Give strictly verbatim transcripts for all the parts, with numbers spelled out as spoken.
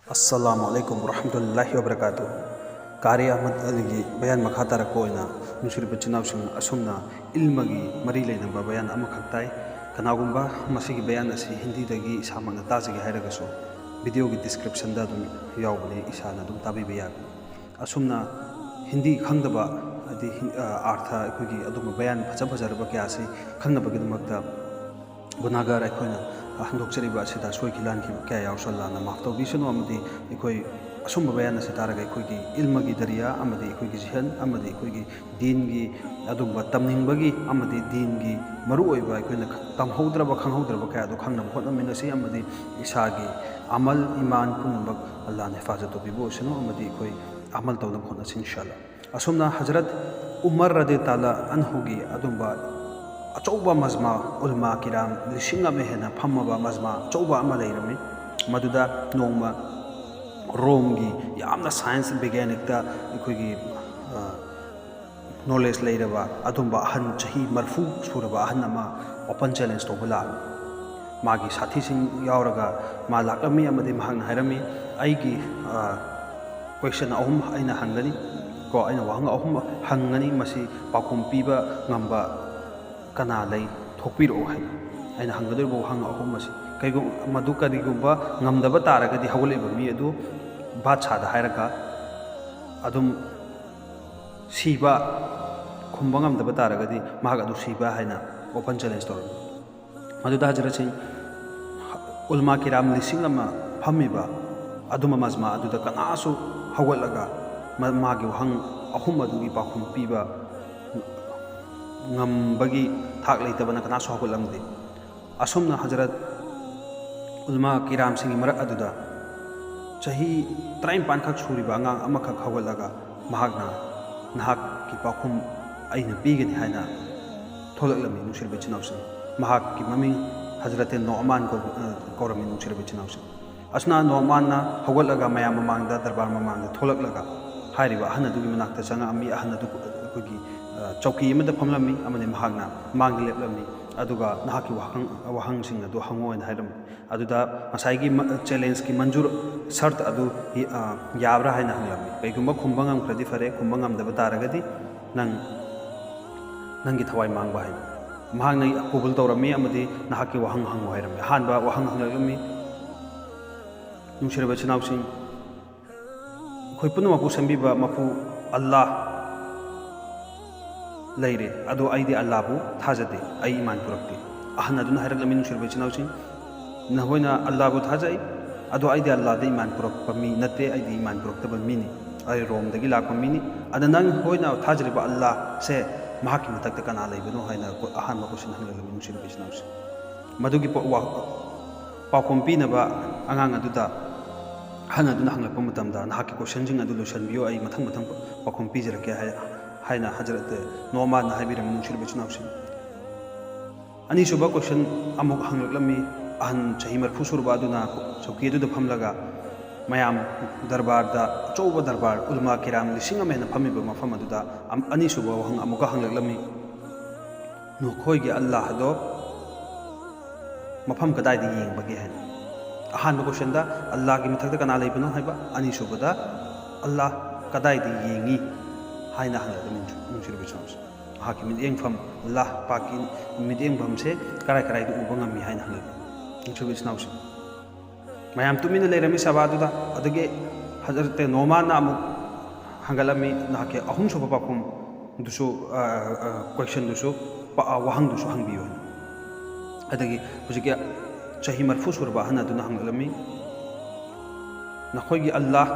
ꯑꯁꯂꯥꯃꯨ ꯑꯂꯥꯏꯀꯨꯝ ꯋꯔꯍꯃꯇꯨꯜꯂꯥꯍꯤ ꯋꯕꯔꯀꯥꯇꯨ꯫ ꯀꯥꯔꯤ ꯑꯍꯃꯗ ꯑꯂꯤꯒꯤ ꯕꯌꯥꯟ ꯃꯈꯥ ꯇꯥꯔꯛꯄ ꯑꯣꯏꯅ, ꯅꯨꯡꯁꯤꯔꯕ ꯏꯆꯤꯟ ꯏꯅꯥꯎꯁꯤꯡ, ꯑꯁꯨꯝꯅ ꯏꯜꯃꯒꯤ ꯃꯔꯤ ꯂꯩꯅꯕ ꯕꯌꯥꯟ ꯑꯃꯈꯛ ꯇꯥꯏ꯫ ꯀꯅꯥꯒꯨꯝꯕ ꯃꯁꯤꯒꯤ ꯕꯌꯥꯟ ꯑꯁꯤ ꯍꯤꯟꯗꯤꯗꯒꯤ ꯏꯁꯥꯃꯛꯅ ꯇꯥꯖꯒꯦ ꯍꯥꯏꯔꯒꯁꯨ, ꯚꯤꯗꯤꯑꯣꯒꯤ ꯗꯤꯁꯀ꯭ꯔꯤꯞꯁꯟꯗ ꯑꯗꯨꯝ ꯌꯥꯎꯕꯅꯤ, ꯏꯁꯥꯅ ꯑꯗꯨꯝ ꯇꯥꯕꯤꯕ ꯌꯥꯒꯅꯤ꯫ ꯑꯁꯨꯝꯅ ꯍꯤꯟꯗꯤ ꯈꯪꯗꯕ, ꯍꯥꯏꯗꯤ ꯍꯤꯟ-, ꯑ, ꯑꯥꯔꯊ, ꯑꯩꯈꯣꯏꯒꯤ ꯑꯗꯨꯒꯨꯝꯕ ꯕꯌꯥꯟ ꯐꯖ ꯐꯖꯔꯕ ꯀꯌꯥ ꯑꯁꯤ ꯈꯪꯅꯕꯒꯤꯗꯃꯛꯇ ꯒꯨꯅꯥꯒꯥꯔ ꯑꯩꯈꯣꯏꯅ ꯍꯟꯗꯣꯛꯆꯔꯤꯕ ꯑꯁꯤꯗ ꯁꯣꯏꯈꯤ ꯂꯥꯟꯈꯤꯕ ꯀꯌꯥ ꯌꯥꯎꯁꯨ ꯑꯜꯂꯥꯅ ꯃꯥꯐ ꯇꯧꯕꯤꯁꯅꯨ꯫ ꯑꯃꯗꯤ ꯑꯩꯈꯣꯏ ꯑꯁꯨꯝꯕ ꯕꯌꯥꯟ ꯑꯁꯤ ꯇꯥꯔꯒ ꯑꯩꯈꯣꯏꯒꯤ ꯏꯜꯃꯒꯤ ꯗꯔꯤꯌꯥ ꯑꯃꯗꯤ ꯑꯩꯈꯣꯏꯒꯤ ꯖꯤꯍꯟ ꯑꯃꯗꯤ ꯑꯩꯈꯣꯏꯒꯤ ꯗꯤꯟꯒꯤ ꯑꯗꯨꯝꯕ ꯇꯝꯅꯤꯡꯕꯒꯤ ꯑꯃꯗꯤ ꯗꯤꯟꯒꯤ ꯃꯔꯨꯑꯣꯏꯕ ꯑꯩꯈꯣꯏꯅ ꯇꯝꯍꯧꯗ꯭ꯔꯕ, ꯈꯪꯍꯧꯗ꯭ꯔꯕ ꯀꯌꯥꯗꯣ ꯈꯪꯅꯕ ꯍꯣꯠꯅꯃꯤꯟꯅꯁꯤ꯫ ꯑꯃꯗꯤ ꯏꯁꯥꯒꯤ ꯑꯃꯜ, ꯏꯃꯥꯟ ꯄꯨꯝꯅꯃꯛ ꯑꯜꯂꯥꯅ ꯍꯤꯐꯥꯖꯠ ꯇꯧꯕꯤꯕ ꯑꯣꯏꯁꯅꯨ꯫ ꯑꯃꯗꯤ ꯑꯩꯈꯣꯏ ꯑꯃꯜ ꯇꯧꯅꯕ ꯍꯣꯠꯅꯁꯤ, ꯏꯟꯁꯥ ꯑꯜꯂꯥ꯫ ꯑꯁꯨꯝꯅ ꯍꯖꯔꯠ ꯎꯃꯔ ꯔꯗꯤ ꯇꯥꯂꯥ ꯑꯟꯍꯨꯒꯤ ꯑꯗꯨꯝꯕ ꯑꯆꯧꯕ ꯃꯖꯃꯥ, ꯎꯂꯃꯥ ꯀꯤꯔꯥꯝ ꯂꯤꯁꯤꯡ ꯑꯃ ꯍꯦꯟꯅ ꯐꯝꯃꯕ ꯃꯖꯃꯥ ꯑꯆꯧꯕ ꯑꯃ ꯂꯩꯔꯝꯃꯤ꯫ ꯃꯗꯨꯗ ꯅꯣꯡꯃ ꯔꯣꯝꯒꯤ ꯌꯥꯝꯅ ꯁꯥꯏꯟꯁ, ꯕꯤꯒ꯭ꯌꯥꯅꯤꯛꯇ ꯑꯩꯈꯣꯏꯒꯤ, ꯑ, ꯅꯣꯂꯦꯖ ꯂꯩꯔꯕ ꯑꯗꯨꯝꯕ ꯑꯍꯟ, ꯆꯍꯤ ꯃꯔꯐꯨ ꯁꯨꯔꯕ ꯑꯍꯟ ꯑꯃ ꯑꯣꯄꯟ ꯆꯦꯂꯦꯟꯖ ꯇꯧꯕ ꯂꯥꯛꯑꯝꯃꯤ꯫ ꯃꯥꯒꯤ ꯁꯥꯊꯤꯁꯤꯡ ꯌꯥꯎꯔꯒ ꯃꯥ ꯂꯥꯛꯂꯝꯃꯤ ꯑꯃꯗꯤ ꯃꯍꯥꯛꯅ ꯍꯥꯏꯔꯝꯃꯤ, "ꯑꯩꯒꯤ, ꯑ, ꯀꯣꯏꯁꯟ ꯑꯍꯨꯝ ꯑꯩꯅ ꯍꯪꯒꯅꯤ ꯀꯣ, ꯑꯩꯅ ꯋꯥꯍꯪ ꯑꯍꯨꯝ ꯍꯪꯒꯅꯤ, ꯃꯁꯤ ꯄꯥꯎꯈꯨꯝ ꯄꯤꯕ ꯉꯝꯕ ꯀꯅꯥ ꯂꯩ? ꯊꯣꯛꯄꯤꯔꯛꯑꯣ" ꯍꯥꯏꯅ꯫ ꯑꯩꯅ ꯍꯪꯒꯗꯧꯔꯤꯕ ꯋꯥꯍꯪ ꯑꯍꯨꯝ ꯑꯁꯤ, ꯀꯩꯒꯨꯝ-, ꯃꯗꯨ ꯀꯔꯤꯒꯨꯝꯕ ꯉꯝꯗꯕ ꯇꯥꯔꯒꯗꯤ ꯍꯧꯒꯠꯂꯛꯏꯕ ꯃꯤ ꯑꯗꯨ ꯕꯥꯗꯁꯥꯗ ꯍꯥꯏꯔꯒ ꯑꯗꯨꯝ ꯁꯤꯕ, ꯈꯨꯝꯕ ꯉꯝꯗꯕ ꯇꯥꯔꯒꯗꯤ ꯃꯍꯥꯛ ꯑꯗꯨ ꯁꯤꯕ ꯍꯥꯏꯅ ꯑꯣꯄꯟ ꯆꯦꯂꯦꯟꯖ ꯇꯧꯔꯝꯃꯤ꯫ ꯃꯗꯨꯗ ꯍꯖꯔꯠꯁꯤꯡ, ꯎꯂꯃꯥ ꯀꯤꯔꯥꯝ ꯂꯤꯁꯤꯡ ꯑꯃ ꯐꯝꯃꯤꯕ ꯑꯗꯨꯝꯕ ꯃꯖꯃꯥ ꯑꯗꯨꯗ ꯀꯅꯥꯁꯨ ꯍꯧꯒꯠꯂꯒ ꯃ-, ꯃꯥꯒꯤ ꯋꯥꯍꯪ ꯑꯍꯨꯝ ꯑꯗꯨꯒꯤ ꯄꯥꯎꯈꯨꯝ ꯄꯤꯕ ꯉꯝꯕꯒꯤ ꯊꯥꯛ ꯂꯩꯇꯕꯅ ꯀꯅꯥꯁꯨ ꯍꯧꯒꯠꯂꯝꯗꯦ꯫ ꯑꯁꯨꯝꯅ ꯍꯖꯔꯠ ꯎꯂꯃꯥ ꯀꯤꯔꯥꯝꯁꯤꯡꯒꯤ ꯃꯔꯛ ꯑꯗꯨꯗ ꯆꯍꯤ ꯇꯔꯥꯅꯤꯄꯥꯟ ꯈꯛ ꯁꯨꯔꯤꯕ ꯑꯉꯥꯡ ꯑꯃꯈꯛ ꯍꯧꯒꯠꯂꯒ ꯃꯍꯥꯛꯅ "ꯅꯍꯥꯛꯀꯤ ꯄꯥꯎꯈꯨꯝ ꯑꯩꯅ ꯄꯤꯒꯅꯤ" ꯍꯥꯏꯅ ꯊꯣꯛꯂꯛꯂꯝꯃꯤ, ꯅꯨꯡꯁꯤꯔꯕ ꯏꯆꯤꯟ ꯏꯅꯥꯎꯁꯤꯡ꯫ ꯃꯍꯥꯛꯀꯤ ꯃꯃꯤꯡ ꯍꯖꯔꯠ ꯅꯣꯃꯥꯟ ꯀꯧ-, ꯑ, ꯀꯧꯔꯝꯃꯤ, ꯅꯨꯡꯁꯤꯔꯕ ꯏꯆꯤꯟ ꯏꯅꯥꯎꯁꯤꯡ꯫ ꯑꯁꯨꯝꯅ ꯅꯣꯃꯥꯟꯅ ꯍꯧꯒꯠꯂꯒ ꯃꯌꯥꯝ ꯃꯃꯥꯡꯗ, ꯗꯔꯕꯥꯔ ꯃꯃꯥꯡꯗ ꯊꯣꯛꯂꯛꯂꯒ ꯍꯥꯏꯔꯤꯕ ꯑꯍꯟ ꯑꯗꯨꯒꯤ ꯃꯅꯥꯛꯇ ꯆꯪꯉꯛꯑꯝꯃꯤ꯫ ꯑꯍꯟ ꯑꯗꯨ ꯑꯩꯈꯣꯏꯒꯤ, ꯑ, ꯆꯧꯀꯤ ꯑꯃꯗ ꯐꯝꯂꯝꯃꯤ ꯑꯃꯗꯤ ꯃꯍꯥꯛꯅ ꯃꯥꯡꯗ ꯂꯦꯞꯂꯝꯃꯤ꯫ ꯑꯗꯨꯒ ꯅꯍꯥꯛꯀꯤ ꯋꯥꯍꯪ, ꯋꯥꯍꯪꯁꯤꯡ ꯑꯗꯨ ꯍꯪꯉꯣ" ꯍꯥꯏꯅ ꯍꯥꯏꯔꯝꯃꯤ꯫ ꯑꯗꯨꯗ ꯉꯁꯥꯏꯒꯤ ꯃ-, ꯆꯦꯂꯦꯟꯖꯀꯤ ꯃꯟꯖꯨꯔ, ꯁꯔꯠ ꯑꯗꯨ ꯏ-, ꯑ, ꯌꯥꯕ꯭ꯔꯥ ꯍꯥꯏꯅ ꯍꯪꯂꯝꯃꯤ꯫ "ꯀꯩꯒꯨꯝꯕ ꯈꯨꯝꯕ ꯉꯝꯈ꯭ꯔꯗꯤ ꯐꯔꯦ, ꯈꯨꯝꯕ ꯉꯝꯗꯕ ꯇꯥꯔꯒꯗꯤ ꯅꯪ, ꯅꯪꯒꯤ ꯊꯋꯥꯏ ꯃꯥꯡꯕ" ꯍꯥꯏꯅ꯫ ꯃꯍꯥꯛꯅ ꯀꯣꯕꯨꯜ ꯇꯧꯔꯝꯃꯤ ꯑꯃꯗꯤ "ꯅꯍꯥꯛꯀꯤ ꯋꯥꯍꯪ ꯍꯪꯉꯨ" ꯍꯥꯏꯔꯝꯃꯤ꯫ ꯑꯍꯥꯟꯕ ꯋꯥꯍꯪ ꯍꯪꯂꯛꯂꯝꯃꯤ꯫ ꯅꯨꯡꯁꯤꯔꯕ ꯏꯆꯤꯟ ꯏꯅꯥꯎꯁꯤꯡ, ꯑꯩꯈꯣꯏ ꯄꯨꯝꯅꯃꯛꯄꯨ ꯁꯦꯝꯕꯤꯕ ꯃꯄꯨ ꯑꯜꯂꯥꯍ ꯂꯩꯔꯦ, ꯑꯗꯣ ꯑꯩꯗꯤ ꯑꯜꯂꯥꯍꯕꯨ ꯊꯥꯖꯗꯦ, ꯑꯩ ꯏꯃꯥꯟ ꯄꯨꯔꯛꯇꯦ꯫ ꯑꯍꯟ ꯑꯗꯨꯅ ꯍꯥꯏꯔꯛꯂꯝꯃꯤ, ꯅꯨꯡꯁꯤꯔꯕ ꯏꯆꯤꯟ ꯏꯅꯥꯎꯁꯤꯡ, ꯅꯈꯣꯏꯅ ꯑꯜꯂꯥꯍꯕꯨ ꯊꯥꯖꯩ, ꯑꯗꯣ ꯑꯩꯗꯤ ꯑꯜꯂꯥꯍꯗ ꯏꯃꯥꯟ ꯄꯨꯔꯛꯄ ꯃꯤ ꯅꯠꯇꯦ, ꯑꯩꯗꯤ ꯏꯃꯥꯟ ꯄꯨꯔꯛꯇꯕ ꯃꯤꯅꯤ, ꯑꯩ ꯔꯣꯝꯗꯒꯤ ꯂꯥꯛꯄ ꯃꯤꯅꯤ꯫ ꯑꯗ ꯅꯪ ꯍꯣꯏꯅ ꯊꯥꯖꯔꯤꯕ ꯑꯜꯂꯥꯍꯁꯦ, ꯃꯍꯥꯛꯀꯤ ꯃꯊꯛꯇ ꯀꯅꯥ ꯂꯩꯕꯅꯣ ꯍꯥꯏꯅ ꯑꯍꯥꯟꯕ ꯀꯣꯏꯁꯟ ꯍꯪꯂꯛꯂꯝꯃꯤ, ꯅꯨꯡꯁꯤꯔꯕ ꯏꯆꯤꯟ ꯏꯅꯥꯎꯁꯤꯡ꯫ ꯃꯗꯨꯒꯤ ꯄ-, ꯋꯥ-, ꯄꯥꯎꯈꯨꯝ ꯄꯤꯅꯕ ꯑꯉꯥꯡ ꯑꯗꯨꯗ ꯑꯍꯟ ꯑꯗꯨꯅ ꯍꯪꯂꯛꯄ ꯃꯇꯝꯗ, "ꯅꯍꯥꯛꯀꯤ ꯀꯣꯏꯁꯟꯁꯤꯡ ꯑꯗꯨ ꯂꯣꯏꯁꯤꯟꯕꯤꯌꯨ, ꯑꯩ ꯃꯊꯪ ꯃꯊꯪ ꯄ-, ꯄꯥꯎꯈꯨꯝ ꯄꯤꯖꯔꯛꯀꯦ" ꯍꯥꯏ-, ꯍꯥꯏꯅ ꯍꯖꯔꯠ ꯅꯣꯃꯥꯟꯅ ꯍꯥꯏꯕꯤꯔꯝꯃꯤ, ꯅꯨꯡꯁꯤꯔꯕ ꯏꯆꯤꯟ ꯏꯅꯥꯎꯁꯤꯡ꯫ ꯑꯅꯤꯁꯨꯕ ꯀꯣꯏꯁꯟ ꯑꯃꯨꯛ ꯍꯪꯂꯛꯂꯝꯃꯤ꯫ ꯑꯍꯟ ꯆꯍꯤ ꯃꯔꯤꯐꯨ ꯁꯨꯔꯕ ꯑꯗꯨꯅ ꯆꯧꯀꯤ ꯑꯗꯨꯗ ꯐꯝꯂꯒ ꯃꯌꯥꯝ ꯗꯔꯕꯥꯔꯗ, ꯑꯆꯧꯕ ꯗꯔꯕꯥꯔ, ꯎꯂꯃꯥ ꯀꯤꯔꯥꯝ ꯂꯤꯁꯤꯡ ꯑꯃ ꯍꯦꯟꯅ ꯐꯝꯃꯤꯕ ꯃꯐꯝ ꯑꯗꯨꯗ ꯑꯝ-, ꯑꯅꯤꯁꯨꯕ ꯋꯥꯍꯪ ꯑꯃꯨꯛꯀ ꯍꯪꯂꯛꯂꯝꯃꯤ, "ꯅꯈꯣꯏꯒꯤ ꯑꯜꯂꯥꯍ ꯑꯗꯣ ꯃꯐꯝ ꯀꯗꯥꯏꯗ ꯌꯦꯡꯕꯒꯦ?" ꯍꯥꯏꯅ꯫ ꯑꯍꯥꯟꯕ ꯀꯣꯏꯁꯟꯗ "ꯑꯜꯂꯥꯍꯒꯤ ꯃꯊꯛꯇ ꯀꯅꯥ ꯂꯩꯕꯅꯣ?" ꯍꯥꯏꯕ, ꯑꯅꯤꯁꯨꯕꯗ "ꯑꯜꯂꯥꯍ ꯀꯗꯥꯏꯗ ꯌꯦꯡꯉꯤ?" ꯍꯥꯏꯅ ꯍꯪꯂꯛꯂꯝꯃꯤ, ꯅꯨꯡꯁꯤꯔꯕ ꯏꯆꯤꯟ ꯏꯅꯥꯎꯁꯤꯡ꯫ ꯃꯍꯥꯛꯀꯤ ꯃꯤꯠꯌꯦꯡꯐꯝ, ꯑꯜꯂꯥꯍ ꯄꯥꯛꯀꯤ ꯃꯤꯠꯌꯦꯡꯐꯝꯁꯦ ꯀꯔꯥꯏ ꯀꯔꯥꯏꯗ ꯎꯕ ꯉꯝꯃꯤ ꯍꯥꯏꯅ ꯍꯪꯂꯛꯂꯤ, ꯅꯨꯡꯁꯤꯕ ꯏꯆꯤꯟ ꯏꯅꯥꯎꯁꯤꯡ꯫ ꯃꯌꯥꯝ ꯇꯨꯃꯤꯟꯅ ꯂꯩꯔꯝꯃꯤ ꯁꯚꯥꯗꯨꯗ꯫ ꯑꯗꯒꯤ ꯍꯖꯔꯠ ꯅꯣꯃꯥꯟꯅ ꯑꯃꯨꯛ ꯍꯪꯒꯠꯂꯝꯃꯤ, "ꯅꯍꯥꯛꯀꯤ ꯑꯍꯨꯝꯁꯨꯕ ꯄꯥꯎꯈꯨꯝꯗꯨꯁꯨ, ꯑ, ꯑ, ꯀꯣꯏꯁꯟꯗꯨꯁꯨ, ꯄ-, ꯑ, ꯋꯥꯍꯪꯗꯨꯁꯨ ꯍꯪꯕꯤꯌꯨ" ꯍꯥꯏꯅ꯫ ꯑꯗꯒꯤ ꯍꯧꯖꯤꯛꯀꯤ ꯆꯍꯤ ꯃꯔꯤꯐꯨ ꯁꯨꯔꯕ ꯑꯍꯟ ꯑꯗꯨꯅ ꯍꯪꯂꯛꯂꯝꯃꯤ, "ꯅꯈꯣꯏꯒꯤ ꯑꯜꯂꯥꯍ,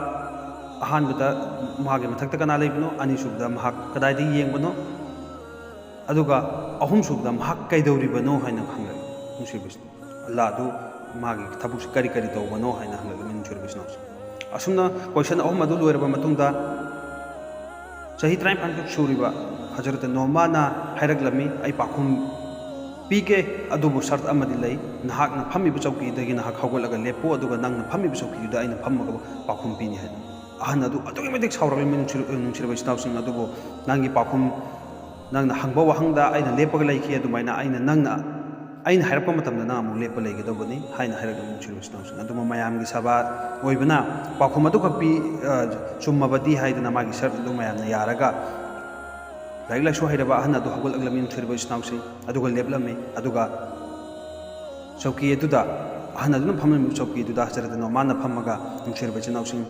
ꯑꯍꯥꯟꯕꯗ ꯃꯥꯒꯤ ꯃꯊꯛꯇ ꯀꯅꯥ ꯂꯩꯕꯅꯣ? ꯑꯅꯤꯁꯨꯕꯗ ꯃꯍꯥꯛ ꯀꯗꯥꯏꯗ ꯌꯦꯡꯕꯅꯣ? ꯑꯗꯨꯒ ꯑꯍꯨꯝꯁꯨꯕꯗ ꯃꯍꯥꯛ ꯀꯩꯗꯧꯔꯤꯕꯅꯣ?" ꯍꯥꯏꯅ ꯍꯪꯂꯛꯏ꯫ ꯅꯨꯡꯁꯤꯕꯁꯤ, "ꯑꯜꯂꯥꯍ ꯑꯗꯨ ꯃꯥꯒꯤ ꯊꯕꯛꯁꯤ ꯀꯔꯤ ꯀꯔꯤ ꯇꯧꯕꯅꯣ?" ꯍꯥꯏꯅ ꯍꯪꯂꯛꯂꯝꯃꯤ, ꯅꯨꯡꯁꯤꯔꯕ ꯏꯆꯤꯟ ꯏꯅꯥꯎꯁꯤꯡ꯫ ꯑꯁꯨꯝꯅ ꯀꯣꯏꯁꯟ ꯑꯍꯨꯝ ꯑꯗꯨ ꯂꯣꯏꯔꯕ ꯃꯇꯨꯡꯗ, ꯆꯍꯤ ꯇꯔꯥꯅꯤꯄꯥꯟ ꯈꯛ ꯁꯨꯔꯤꯕ ꯍꯖꯔꯠ ꯅꯣꯃꯥꯟꯅ ꯍꯥꯏꯔꯛꯂꯝꯃꯤ, "ꯑꯩ ꯄꯥꯎꯈꯨꯝ ꯄꯤꯒꯦ, ꯑꯗꯨꯕꯨ ꯁꯔꯠ ꯑꯃꯗꯤ ꯂꯩ, ꯅꯍꯥꯛꯅ ꯐꯝꯃꯤꯕ ꯆꯧꯀꯤꯗꯒꯤ ꯅꯍꯥꯛ ꯍꯧꯒꯠꯂꯒ ꯂꯦꯞꯄꯨ, ꯑꯗꯨꯒ ꯅꯪꯅ ꯐꯝꯃꯤꯕ ꯆꯧꯀꯤꯗꯨꯗ ꯑꯩꯅ ꯐꯝꯃꯒ ꯄꯥꯎꯈꯨꯝ ꯄꯤꯅꯤ" ꯍꯥꯏꯅ꯫ ꯑꯍꯟ ꯑꯗꯨ ꯑꯗꯨꯛꯀꯤ ꯃꯇꯤꯛ ꯁꯥꯎꯔꯛꯂꯝꯃꯤ, ꯅꯨꯡꯁꯤꯔ-, ꯅꯨꯡꯁꯤꯔꯕ ꯏꯆꯤꯟ ꯏꯅꯥꯎꯁꯤꯡ, ꯑꯗꯨꯕꯨ ꯅꯪꯒꯤ ꯄꯥꯎꯈꯨꯝ ꯅꯪꯅ ꯍꯪꯕ ꯋꯥꯍꯪꯗ ꯑꯩꯅ ꯂꯦꯞꯄꯒ ꯂꯩꯈꯤ, ꯑꯗꯨꯃꯥꯏꯅ ꯑꯩꯅ ꯅꯪꯅ ꯑꯩꯅ ꯍꯥꯏꯔꯛꯄ ꯃꯇꯝꯗ ꯅꯪ ꯑꯃꯨꯛ ꯂꯦꯞꯄ ꯂꯩꯒꯗꯧꯕꯅꯤ ꯍꯥꯏꯅ ꯍꯥꯏꯔꯛꯂꯕꯅꯤ ꯅꯨꯡꯁꯤꯔꯕ ꯏꯆꯤꯟ ꯏꯅꯥꯎꯁꯤꯡ꯫ ꯑꯗꯨꯕꯨ ꯃꯌꯥꯝꯒꯤ ꯁꯚꯥ ꯑꯣꯏꯕꯅ ꯄꯥꯎꯈꯨꯝ ꯑꯗꯨꯈꯛ ꯄꯤ, ꯑ, ꯆꯨꯝꯃꯕꯗꯤ ꯍꯥꯏꯗꯅ ꯃꯥꯒꯤ ꯁꯔꯠ ꯑꯗꯨ ꯃꯌꯥꯝꯅ ꯌꯥꯔꯒ ꯂꯥꯏꯔꯤꯛ ꯂꯥꯏꯁꯨ ꯍꯩꯔꯕ ꯑꯍꯟ ꯑꯗꯨ ꯍꯧꯒꯠꯂꯛꯂꯝꯃꯤ ꯅꯨꯡꯁꯤꯔꯕ ꯏꯆꯤꯟ ꯏꯅꯥꯎꯁꯤꯡ, ꯑꯗꯨꯒ ꯂꯦꯞꯂꯝꯃꯤ꯫ ꯑꯗꯨꯒ ꯆꯧꯀꯤ ꯑꯗꯨꯗ, ꯑꯍꯟ ꯑꯗꯨꯅ ꯐꯝꯂꯝꯃꯤꯕ ꯆꯧꯀꯤ ꯑꯗꯨꯗ ꯍꯖꯔꯠ ꯅꯣꯃꯥꯟꯅ ꯐꯝꯃꯒ ꯅꯨꯡꯁꯤꯔꯕ ꯏꯆꯤꯟ ꯏꯅꯥꯎꯁꯤꯡ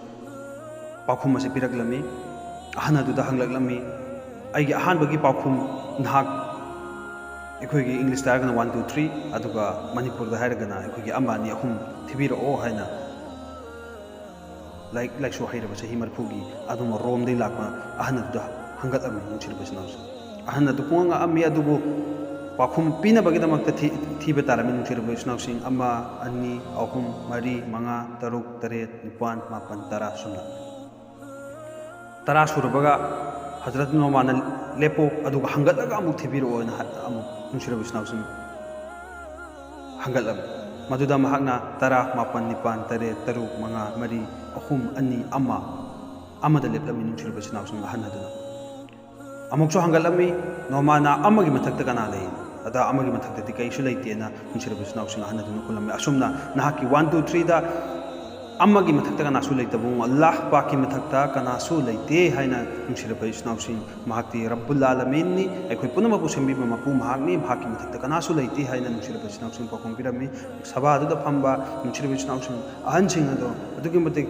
ꯄꯥꯎꯈꯨꯝ ꯑꯁꯤ ꯄꯤꯔꯛꯂꯝꯃꯤ꯫ ꯑꯍꯟ ꯑꯗꯨꯗ ꯍꯪꯂꯛꯂꯝꯃꯤ, "ꯑꯩꯒꯤ ꯑꯍꯥꯟꯕꯒꯤ ꯄꯥꯎꯈꯨꯝ ꯅꯍꯥꯛ ꯑꯩꯈꯣꯏꯒꯤ ꯏꯪꯂꯤꯁꯇ ꯍꯥꯏꯔꯒꯅ ꯋꯥꯟ ꯇꯨ ꯊ꯭ꯔꯤ, ꯑꯗꯨꯒ ꯃꯅꯤꯄꯨꯔꯗ ꯍꯥꯏꯔꯒꯅ ꯑꯩꯈꯣꯏꯒꯤ ꯑꯃ ꯑꯅꯤ ꯑꯍꯨꯝ ꯊꯤꯕꯤꯔꯛꯑꯣ" ꯍꯥꯏꯅ ꯂꯥꯏꯔꯤꯛ ꯂꯥꯏꯁꯨ ꯍꯩꯔꯕ ꯆꯍꯤ ꯃꯔꯤꯐꯨꯒꯤ ꯑꯗꯨꯝꯕ ꯔꯣꯝꯗꯒꯤ ꯂꯥꯛꯄ ꯑꯍꯟ ꯑꯗꯨꯗ ꯍꯪꯒꯠꯂꯝꯃꯤ ꯅꯨꯡꯁꯤꯔꯕ ꯏꯆꯤꯟ ꯏꯅꯥꯎꯁꯤꯡ꯫ ꯑꯍꯟ ꯑꯗꯨ ꯄꯨꯡꯉꯛ ꯉꯛꯑꯝꯃꯤ, ꯑꯗꯨꯕꯨ ꯄꯥꯎꯈꯨꯝ ꯄꯤꯅꯕꯒꯤꯗꯃꯛꯇ ꯊꯤ-, ꯊꯤꯕ ꯇꯥꯔꯝꯃꯤ ꯅꯨꯡꯁꯤꯔꯕ ꯏꯆꯤꯟ ꯏꯅꯥꯎꯁꯤꯡ꯫ ꯑꯃ, ꯑꯅꯤ, ꯑꯍꯨꯝ, ꯃꯔꯤ, ꯃꯉꯥ, ꯇꯔꯨꯛ, ꯇꯔꯦꯠ, ꯅꯤꯄꯥꯟ, ꯃꯥꯄꯟ, ꯇꯔꯥ ꯁꯨꯝꯅ꯫ ꯇꯔꯥ ꯁꯨꯔꯕꯒ ꯍꯖꯔꯠ ꯅꯣꯃꯥꯟꯅ "ꯂꯦꯞꯄꯣ, ꯑꯗꯨꯒ ꯍꯪꯒꯠꯂꯒ ꯑꯃꯨꯛ ꯊꯤꯕꯤꯔꯛꯑꯣ" ꯍꯥꯏꯅ ꯍꯥꯏ-, ꯑꯃꯨꯛ ꯅꯨꯡꯁꯤꯔꯕ ꯏꯆꯤꯟ ꯏꯅꯥꯎꯁꯤꯡ ꯍꯪꯒꯠꯂꯝꯃꯤ꯫ ꯃꯗꯨꯗ ꯃꯍꯥꯛꯅ ꯇꯔꯥ, ꯃꯥꯄꯟ, ꯅꯤꯄꯥꯟ, ꯇꯔꯦꯠ, ꯇꯔꯨꯛ, ꯃꯉꯥ, ꯃꯔꯤ, ꯑꯍꯨꯝ, ꯑꯅꯤ, ꯑꯃ, ꯑꯃꯗ ꯂꯦꯞꯂꯝꯃꯤ ꯅꯨꯡꯁꯤꯔꯕ ꯏꯆꯤꯟ ꯏꯅꯥꯎꯁꯤꯡ꯫ ꯑꯍꯟ ꯑꯗꯨꯅ ꯑꯃꯨꯛꯁꯨ ꯍꯪꯒꯠꯂꯝꯃꯤ, "ꯅꯣꯃꯥꯟꯅ ꯑꯃꯒꯤ ꯃꯊꯛꯇ ꯀꯅꯥ ꯂꯩ?" ꯑꯗ "ꯑꯃꯒꯤ ꯃꯊꯛꯇꯗꯤ ꯀꯩꯁꯨ ꯂꯩꯇꯦꯅ" ꯅꯨꯡꯁꯤꯔꯕ ꯏꯆꯤꯟ ꯏꯅꯥꯎꯁꯤꯡ ꯑꯍꯟ ꯑꯗꯨꯅ ꯈꯨꯝꯂꯝꯃꯤ꯫ ꯑꯁꯨꯝꯅ ꯅꯍꯥꯛꯀꯤ ꯋꯥꯟ ꯇꯨ ꯊ꯭ꯔꯤꯗ ꯑꯃꯒꯤ ꯃꯊꯛꯇ ꯀꯅꯥꯁꯨ ꯂꯩꯇꯕꯒꯨꯝ, ꯑꯜꯂꯥꯍ ꯄꯥꯛꯀꯤ ꯃꯊꯛꯇ ꯀꯅꯥꯁꯨ ꯂꯩꯇꯦ ꯍꯥꯏꯅ ꯅꯨꯡꯁꯤꯔꯕ ꯏꯆꯤꯟ ꯏꯅꯥꯎꯁꯤꯡ, ꯃꯍꯥꯛꯇꯤ ꯔꯕꯨꯜ ꯑꯥꯂꯃꯤꯟꯅꯤ, ꯑꯩꯈꯣꯏ ꯄꯨꯝꯅꯃꯛꯄꯨ ꯁꯦꯝꯕꯤꯕ ꯃꯄꯨ ꯃꯍꯥꯛꯅꯤ, ꯃꯍꯥꯛꯀꯤ ꯃꯊꯛꯇ ꯀꯅꯥꯁꯨ ꯂꯩꯇꯦ ꯍꯥꯏꯅ ꯅꯨꯡꯁꯤꯔꯕ ꯏꯆꯤꯟ ꯏꯅꯥꯎꯁꯤꯡ ꯄꯥꯎꯈꯨꯝ ꯄꯤꯔꯝꯃꯤ꯫ ꯁꯚꯥꯗꯨꯗ ꯐꯝꯕ ꯅꯨꯡꯁꯤꯔꯕ ꯏꯆꯤꯟ ꯏꯅꯥꯎꯁꯤꯡ, ꯑꯍꯟꯁꯤꯡ ꯑꯗꯣ ꯑꯗꯨꯛꯀꯤ ꯃꯇꯤꯛ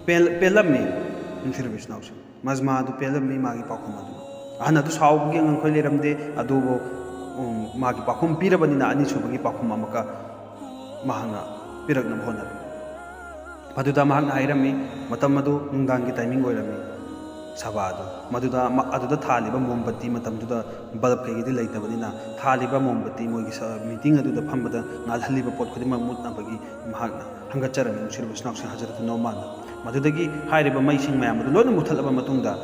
ꯄꯦꯜ-, ꯄꯦꯜꯂꯝꯃꯤ꯫ ꯅꯨꯡꯁꯤꯔꯕ ꯏꯆꯤꯟ ꯏꯅꯥꯎꯁꯤꯡ, ꯃꯖꯃꯥ ꯑꯗꯨ ꯄꯦꯜꯂꯝꯃꯤ ꯃꯥꯒꯤ ꯄꯥꯎꯈꯨꯝ ꯑꯗꯨ꯫ ꯑꯍꯟ ꯑꯗꯨ ꯁꯥꯎꯕꯒꯤ ꯑꯉꯥꯡꯈꯣꯏ ꯂꯩꯔꯝꯗꯦ, ꯑꯗꯨꯕꯨ, ꯎꯝ, ꯃꯥꯒꯤ ꯄꯥꯎꯈꯨꯝ ꯄꯤꯔꯕꯅꯤꯅ ꯑꯅꯤꯁꯨꯕꯒꯤ ꯄꯥꯎꯈꯨꯝ ꯑꯃꯨꯛꯀ ꯃꯍꯥꯛꯅ ꯄꯤꯔꯛꯅꯕ ꯍꯣꯠꯅꯔꯝꯃꯤ꯫ ꯃꯗꯨꯗ ꯃꯍꯥꯛꯅ ꯍꯥꯏꯔꯝꯃꯤ, ꯃꯇꯝ ꯑꯗꯨ ꯅꯨꯡꯗꯥꯡꯒꯤ ꯇꯥꯏꯃꯤꯡ ꯑꯣꯏꯔꯝꯃꯤ꯫ ꯁꯚꯥ ꯑꯗꯨ, ꯃꯗꯨꯗ ꯃ-, ꯑꯗꯨꯗ ꯊꯥꯜꯂꯤꯕ ꯃꯣꯝꯕꯇꯤ, ꯃꯇꯝꯗꯨꯗ ꯕꯜꯕ ꯀꯩꯀꯩꯗꯤ ꯂꯩꯇꯕꯅꯤꯅ, ꯊꯥꯜꯂꯤꯕ ꯃꯣꯝꯕꯇꯤ, ꯃꯣꯏꯒꯤ ꯁ-, ꯃꯤꯇꯤꯡ ꯑꯗꯨꯗ ꯐꯝꯕꯗ ꯉꯥꯜꯍꯜꯂꯤꯕ ꯄꯣꯠ ꯈꯨꯗꯤꯡꯃꯛ ꯃꯨꯠꯅꯕꯒꯤ ꯃꯍꯥꯛꯅ ꯍꯪꯒꯠꯆꯔꯝꯃꯤ ꯅꯨꯡꯁꯤꯔꯕ ꯏꯆꯤꯟ ꯏꯅꯥꯎꯁꯤꯡ ꯍꯖꯔꯠ ꯅꯣꯃꯥꯟꯗ꯫ ꯃꯗꯨꯗꯒꯤ ꯍꯥꯏꯔꯤꯕ ꯃꯩꯁꯤꯡ ꯃꯌꯥꯝ ꯑꯗꯨ ꯂꯣꯏꯅ ꯃꯨꯠꯊꯠꯂꯕ ꯃꯇꯨꯡꯗ,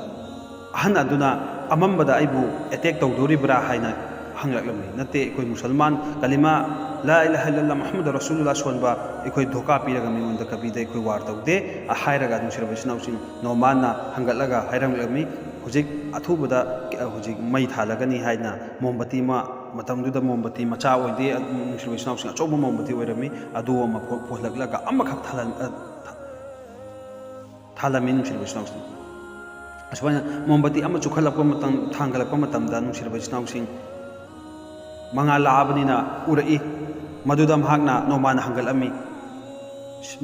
ꯑꯍꯟ ꯑꯗꯨꯅ ꯑꯃꯝꯕꯗ ꯑꯩꯕꯨ ꯑꯦꯇꯦꯛ ꯇꯧꯗꯣꯔꯤꯕ꯭ꯔꯥ ꯍꯥꯏꯅ ꯍꯪꯂꯛꯂꯝꯃꯤ꯫ ꯅꯠꯇꯦ, ꯑꯩꯈꯣꯏ ꯃꯨꯁꯜꯃꯥꯟ ꯀꯂꯤꯃꯥ ꯂꯥ ꯏꯂꯥꯍ ꯏꯜꯂꯜꯂꯥꯍ ꯃꯨꯍꯝꯃꯗ ꯔꯁꯨꯂꯨꯜꯂꯥꯍ ꯁꯣꯟꯕ ꯑꯩꯈꯣꯏ ꯙꯣꯀꯥ ꯄꯤꯔꯒ ꯃꯤꯉꯣꯟꯗ ꯀꯕꯤꯗ ꯑꯩꯈꯣꯏ ꯋꯥꯔ ꯇꯧꯗꯦ ꯍꯥꯏꯔꯒ ꯅꯨꯡꯁꯤꯔꯕ ꯏꯆꯤꯟ ꯏꯅꯥꯎꯁꯤꯡ ꯅꯣꯃꯥꯟꯅ ꯍꯪꯒꯠꯂꯒ ꯍꯥꯏꯔꯝꯂꯝꯃꯤ꯫ ꯍꯧꯖꯤꯛ ꯑꯊꯨꯕꯗ ꯍꯧꯖꯤꯛ ꯃꯩ ꯊꯥꯜꯂꯒꯅꯤ ꯍꯥꯏꯅ ꯃꯣꯝꯕꯇꯤ ꯑꯃ, ꯃꯇꯝꯗꯨꯗ ꯃꯣꯝꯕꯇꯤ ꯃꯆꯥ ꯑꯣꯏꯗꯦ, ꯅꯨꯡꯁꯤꯔꯕ ꯏꯆꯤꯟ ꯏꯅꯥꯎꯁꯤꯡ, ꯑꯆꯧꯕ ꯃꯣꯝꯕꯇꯤ ꯑꯣꯏꯔꯝꯃꯤ꯫ ꯑꯗꯨ ꯑꯃ ꯄꯨ-, ꯄꯨꯍꯜꯂꯛꯂꯒ ꯑꯃꯈꯛ ꯊꯥꯜꯍꯟ-, ꯑ, ꯊꯥ-, ꯊꯥꯜꯂꯝꯃꯤ, ꯅꯨꯡꯁꯤꯔꯕ ꯏꯆꯤꯟ ꯏꯅꯥꯎꯁꯤꯡ꯫ ꯑꯁꯨꯃꯥꯏꯅ ꯃꯣꯝꯕꯇꯤ ꯑꯃ ꯆꯨꯈꯠꯂꯛꯄ ꯃꯇꯝ, ꯊꯥꯡꯒꯠꯂꯛꯄ ꯃꯇꯝꯗ, ꯅꯨꯡꯁꯤꯔꯕ ꯏꯆꯤꯟ ꯏꯅꯥꯎꯁꯤꯡ, ꯃꯉꯥꯜ ꯂꯥꯛꯑꯕꯅꯤꯅ ꯎꯔꯛꯏ꯫ ꯃꯗꯨꯗ ꯃꯍꯥꯛꯅ, ꯅꯣꯃꯥꯟꯅ ꯍꯪꯒꯠꯂꯝꯃꯤ,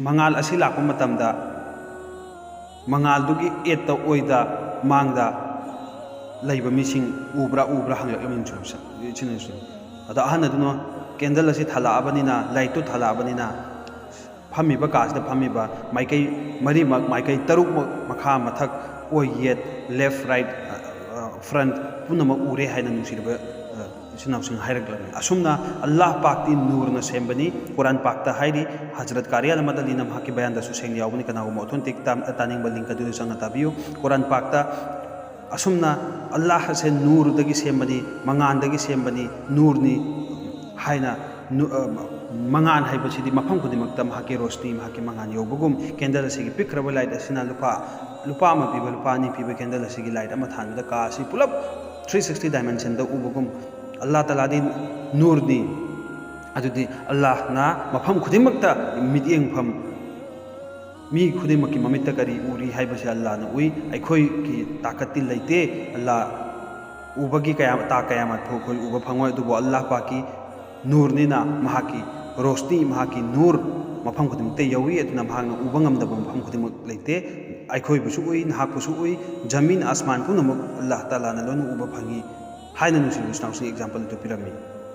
"ꯃꯉꯥꯜ ꯑꯁꯤ ꯂꯥꯛꯄ ꯃꯇꯝꯗ ꯃꯉꯥꯜꯗꯨꯒꯤ ꯑꯦꯠꯇ, ꯑꯣꯏꯗ, ꯃꯥꯡꯗ ꯂꯩꯕ ꯃꯤꯁꯤꯡ ꯎꯕ꯭ꯔꯥ, ꯎꯕ꯭ꯔꯥ?" ꯍꯪꯂꯛꯂꯝꯃꯤ, ꯅꯨꯡꯁꯤꯔꯕ ꯏꯆꯤꯟ ꯏꯅꯥꯎꯁꯤꯡ꯫ ꯑꯗ ꯑꯍꯟ ꯑꯗꯨꯅ ꯀꯦꯟꯗꯜ ꯑꯁꯤ ꯊꯥꯜꯂꯛꯑꯕꯅꯤꯅ, ꯂꯥꯏꯠꯇꯨ ꯊꯥꯜꯂꯛꯑꯕꯅꯤꯅ, ꯐꯝꯃꯤꯕ ꯀꯥꯁꯤꯗ ꯐꯝꯃꯤꯕ ꯃꯥꯏꯀꯩ ꯃꯔꯤꯃꯛ, ꯃꯥꯏꯀꯩ ꯇꯔꯨꯛꯃꯛ, ꯃꯈꯥ, ꯃꯊꯛ, ꯑꯣꯏ, ꯌꯦꯠ, left, right, front, ꯄꯨꯝꯅꯃꯛ ꯎꯔꯦ ꯍꯥꯏꯅ ꯅꯨꯡꯁꯤꯔꯕ, ꯑ, ꯏꯆꯤꯟ ꯏꯅꯥꯎꯁꯤꯡ ꯍꯥꯏꯔꯛꯂꯝꯃꯤ꯫ ꯑꯁꯨꯝꯅ ꯑꯜꯂꯥꯍ ꯄꯥꯛꯇꯤ ꯅꯨꯔꯅ ꯁꯦꯝꯕꯅꯤ꯫ ꯀꯨꯔꯥꯟ ꯄꯥꯛꯇ ꯍꯥꯏꯔꯤ, ꯍꯖꯔꯠ ꯀꯥꯔꯤ ꯑꯜ ꯃꯗꯅꯤꯅ ꯃꯍꯥꯛꯀꯤ ꯕꯌꯥꯟꯗꯁꯨ ꯁꯦꯡꯅ ꯌꯥꯎꯕꯅꯤ꯫ ꯀꯅꯥꯒꯨꯝꯕ authentic ꯇꯥ-, ꯇꯥꯅꯤꯡꯕ link ꯑꯗꯨꯗ ꯆꯪꯉ ꯇꯥꯕꯤꯌꯨ꯫ ꯀꯨꯔꯥꯟ ꯄꯥꯛꯇ ꯑꯁꯨꯝꯅ ꯑꯜꯂꯥꯍ ꯑꯁꯦ ꯅꯨꯔꯗꯒꯤ ꯁꯦꯝꯕꯅꯤ, ꯃꯉꯥꯟꯗꯒꯤ ꯁꯦꯝꯕꯅꯤ, ꯅꯨꯔꯅꯤ ꯍꯥꯏꯅ, ꯅꯨ-, ꯑ, ꯃꯉꯥꯟ ꯍꯥꯏꯕꯁꯤꯗꯤ ꯃꯐꯝ ꯈꯨꯗꯤꯡꯃꯛꯇ ꯃꯍꯥꯛꯀꯤ ꯔꯣꯁꯅꯤ, ꯃꯍꯥꯛꯀꯤ ꯃꯉꯥꯟ ꯌꯧꯕꯒꯨꯝ, ꯀꯦꯟꯗꯜ ꯑꯁꯤꯒꯤ ꯄꯤꯛꯈ꯭ꯔꯕ ꯂꯥꯏꯠ ꯑꯁꯤꯅ ꯂꯨꯄꯥ, ꯂꯨꯄꯥ ꯑꯃ ꯄꯤꯕ, ꯂꯨꯄꯥ ꯑꯅꯤ ꯄꯤꯕ ꯀꯦꯟꯗꯜ ꯑꯁꯤꯒꯤ ꯂꯥꯏꯠ ꯑꯃ ꯊꯥꯟꯕꯗ ꯀꯥ ꯑꯁꯤ ꯄꯨꯂꯞ three sixty dimensionꯗ ꯎꯕꯒꯨꯝ, ꯑꯜꯂꯥꯍ ꯇꯥꯂꯥꯗꯤ ꯅꯨꯔꯅꯤ꯫ ꯑꯗꯨꯗꯤ ꯑꯜꯂꯥꯍꯅ ꯃꯐꯝ ꯈꯨꯗꯤꯡꯃꯛꯇ ꯃꯤꯠꯌꯦꯡꯐꯝ, ꯃꯤ ꯈꯨꯗꯤꯡꯃꯛꯀꯤ ꯃꯃꯤꯠꯇ ꯀꯔꯤ ꯎꯔꯤ ꯍꯥꯏꯕꯁꯤ ꯑꯜꯂꯥꯍꯅ ꯎꯏ꯫ ꯑꯩꯈꯣꯏꯒꯤ ꯇꯥꯀꯠꯇꯤ ꯂꯩꯇꯦ꯫ ꯑꯜꯂꯥꯍ ꯎꯕꯒꯤ ꯀꯌꯥ-, ꯇꯥ ꯀꯌꯥꯃꯠ ꯐꯥꯎ ꯑꯩꯈꯣꯏ ꯎꯕ ꯐꯪꯉꯣꯏ, ꯑꯗꯨꯕꯨ ꯑꯜꯂꯥꯍ ꯄꯥꯛꯀꯤ ꯅꯨꯔꯅꯤꯅ, ꯃꯍꯥꯛꯀꯤ ꯔꯣꯁꯅꯤ, ꯃꯍꯥꯛꯀꯤ ꯅꯨꯔ ꯃꯐꯝ ꯈꯨꯗꯤꯡꯃꯛꯇ ꯌꯧꯏ꯫ ꯑꯗꯨꯅ ꯃꯍꯥꯛꯅ ꯎꯕ ꯉꯝꯗꯕ ꯃꯐꯝ ꯈꯨꯗꯤꯡꯃꯛ ꯂꯩꯇꯦ꯫ ꯑꯩꯈꯣꯏꯕꯨꯁꯨ ꯎꯏ, ꯅꯍꯥꯛꯄꯨꯁꯨ ꯎꯏ, ꯖꯃꯤꯟ ꯑꯁꯃꯥꯟ ꯄꯨꯝꯅꯃꯛ ꯑꯜꯂꯥꯍ ꯇꯥꯂꯥꯅ ꯂꯣꯏꯅ ꯎꯕ ꯐꯪꯉꯤ ꯍꯥꯏꯅ ꯅꯨꯡꯁꯤꯕ ꯏꯆꯤꯟ ꯏꯅꯥꯎꯁꯤꯡ example ꯑꯗꯨ ꯄꯤꯔꯝꯃꯤ꯫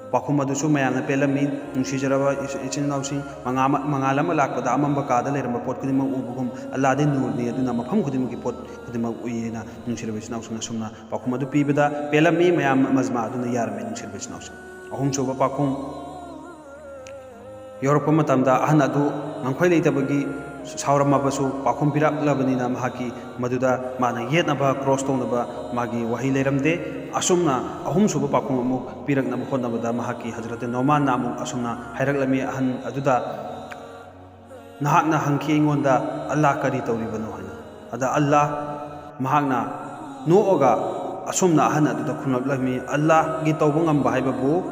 ꯄꯥꯎꯈꯨꯝ ꯑꯗꯨꯁꯨ ꯃꯌꯥꯝꯅ ꯄꯦꯜꯂꯝꯃꯤ꯫ ꯅꯨꯡꯁꯤꯖꯔꯕ ꯏꯆ-, ꯏꯆꯤꯟ ꯏꯅꯥꯎꯁꯤꯡ, ꯃꯉꯥ-, ꯃꯉꯥꯜ ꯑꯃ ꯂꯥꯛꯄꯗ ꯑꯃꯝꯕ ꯀꯥꯗ ꯂꯩꯔꯝꯕ ꯄꯣꯠ ꯈꯨꯗꯤꯡꯃꯛ ꯎꯕꯒꯨꯝ, ꯑꯜꯂꯥꯍꯗꯤ ꯅꯨꯔꯅꯤ, ꯑꯗꯨꯅ ꯃꯐꯝ ꯈꯨꯗꯤꯡꯃꯛꯀꯤ ꯄꯣꯠ ꯈꯨꯗꯤꯡꯃꯛ ꯎꯏ ꯍꯥꯏꯅ ꯅꯨꯡꯁꯤꯔꯕ ꯏꯆꯤꯟ ꯏꯅꯥꯎꯁꯤꯡꯅ ꯑꯁꯨꯝꯅ ꯄꯥꯎꯈꯨꯝ ꯑꯗꯨ ꯄꯤꯕꯗ ꯄꯦꯜꯂꯝꯃꯤ꯫ ꯃꯌꯥꯝ ꯃꯖꯃꯥ ꯑꯗꯨꯅ ꯌꯥꯔꯝꯃꯤ, ꯅꯨꯡꯁꯤꯔꯕ ꯏꯆꯤꯟ ꯏꯅꯥꯎꯁꯤꯡ꯫ ꯑꯍꯨꯝꯁꯨꯕ ꯄꯥꯎꯈꯨꯝ ꯌꯧꯔꯛꯄ ꯃꯇꯝꯗ ꯑꯍꯟ ꯑꯗꯨ ꯉꯝꯈꯩ ꯂꯩꯇꯕꯒꯤ ꯁꯥꯎꯔꯝꯃꯕꯁꯨ, ꯄꯥꯎꯈꯨꯝ ꯄꯤꯔꯛꯂꯕꯅꯤꯅ ꯃꯍꯥꯛꯀꯤ ꯃꯗꯨꯗ ꯃꯥꯅ ꯌꯦꯠꯅꯕ, cross ꯇꯧꯅꯕ ꯃꯥꯒꯤ ꯋꯥꯍꯩ ꯂꯩꯔꯝꯗꯦ꯫ ꯑꯁꯨꯝꯅ ꯑꯍꯨꯝꯁꯨꯕ ꯄꯥꯎꯈꯨꯝ ꯑꯃꯨꯛ ꯄꯤꯔꯛꯅꯕ ꯍꯣꯠꯅꯕꯗ ꯃꯍꯥꯛꯀꯤ ꯍꯖꯔꯠ ꯅꯣꯃꯥꯟꯅ ꯑꯃꯨꯛ ꯑꯁꯨꯝꯅ ꯍꯥꯏꯔꯛꯂꯝꯃꯤ ꯑꯍꯟ ꯑꯗꯨꯗ, "ꯅꯍꯥꯛꯅ ꯍꯪꯈꯤ ꯑꯩꯉꯣꯟꯗ, ꯑꯜꯂꯥꯍ ꯀꯔꯤ ꯇꯧꯔꯤꯕꯅꯣ?" ꯍꯥꯏꯅ꯫ ꯑꯗ ꯑꯜꯂꯥꯍ ꯃꯍꯥꯛꯅ ꯅꯣꯛꯑꯒ ꯑꯁꯨꯝꯅ ꯑꯍꯟ ꯑꯗꯨꯗ ꯈꯨꯝꯂꯛꯂꯝꯃꯤ, "ꯑꯜꯂꯥꯍꯒꯤ ꯇꯧꯕ ꯉꯝꯕ ꯍꯥꯏꯕꯕꯨ